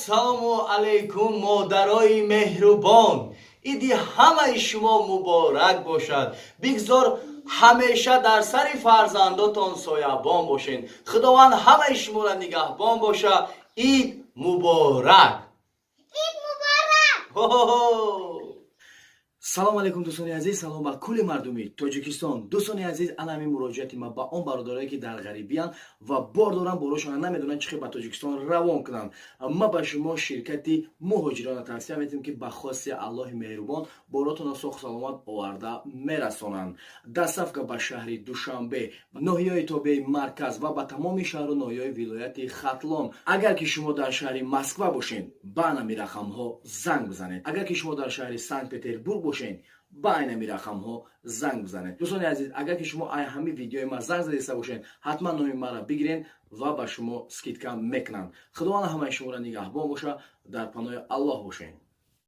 Ассалому алайкум, модарои меҳрубон! Иди ҳамаи шумо муборак бошад. Бигзор ҳамеша дар сари фарзандотон соябон бошед. Худованд ҳамаи шуморо нигаҳбон боша. Ид муборак! Ид муборак! Хо-хо-хо! Салом алейкум, дӯстони азиз, салом ба кулли мардуми Тоҷикистон. Дӯстони азиз, ана ҳамин муроҷиати ма ба он бародарое, ки дар ғарибиянд ва бор доранд, борошона намедонанд, чӣ хел ба Тоҷикистон равон кунанд. Ма ба шумо ширкати Муҳоҷирона тавсия метиҳем, ки ба хости Аллоҳи меҳрубон боротонро соҳу саломат оварда мерасонанд. Доставка ба шаҳри Душанбе, ноҳияҳои тобеи марказ ва ба тамоми шаҳру ноҳияҳои вилояти Хатлон. Агар ки шумо дар шаҳри Москва бошед, ба анами рақамҳо занг бизанед. Агар ки шумо дар шаҳри Санкт Петербург бошед, ба айнами рақамҳо занг бизанед. Дӯстони азиз, агар ки шумо ай ҳами видеои ма занг задиста бошед, ҳатман номи маро бигирен ва ба шумо скидка мекунанд. Худованд ҳамаи шуморо нигаҳбон боша. Дар паноҳи Аллоҳ бошед.